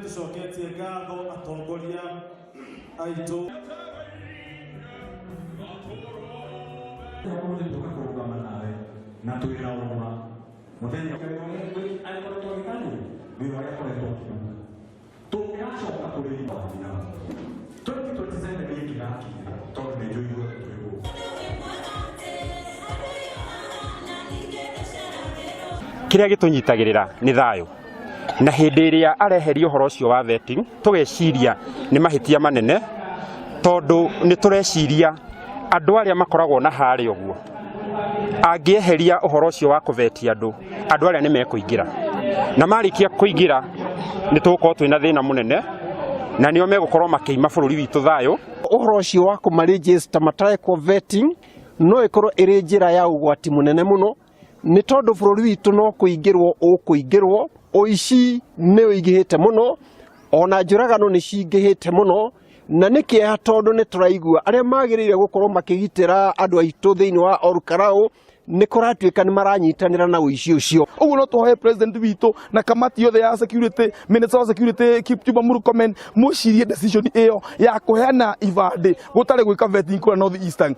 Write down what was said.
Tũcoketie ngatho atongoria aitũ. Ũmũthĩ tũka kũrũgama nawe na twĩna ũma mũthenya agĩkoretwo agĩka wĩra ũrĩa akoretwo akĩruta tũngĩgacoka kũrĩ thina 2027 ĩngĩgakinya tondũ nĩ njũĩ ithuothe twĩ gũkũ. Kĩrĩa gĩtũnyitagĩrĩra nĩ thayũ, na hĩndĩ ĩrĩa areheria ũhoro ũcio wa vetting, tũgeciria nĩ mahĩtia manene, tondũ nĩ tũreciria andũ arĩa makoragwo na harĩa ũguo, angĩeheria ũhoro ũcio wa kũvetia andũ, andũ arĩa nĩ mekũingĩra, na marĩkia kũingĩra nĩ tũgũkorwo twĩna thĩna mũnene, na nĩo megũkorwo makĩima bũrũri witũ thayũ. Ũhoro ũcio wa kũmarĩnjĩsta matarekwo vetting no ĩkorwo ĩrĩ njĩra ya ũgwati mũnene mũno, nĩ tondũ bũrũri witũ no kũingĩrwo ũkũingĩrwo, ũici nĩ ũingĩhĩte mũno, ona njũragano nĩ cingĩhĩte mũno, na nĩ kĩeha tondũ nĩ tũraigua arĩa magĩrĩire gũkorwo makĩgitĩra andũ aitũ thĩinĩ wa Olkalau nĩ kũratuĩka nĩ maranyitanĩra na ũici ũcio. Ũguo no tũhoe president witũ na kamati yothe ya security, minister wa security Kipchumba Murkomen, mwĩcirie decision ĩyo ya kũheana ibandĩ gũtarĩ gwĩka vetting kũrĩa North Eastern.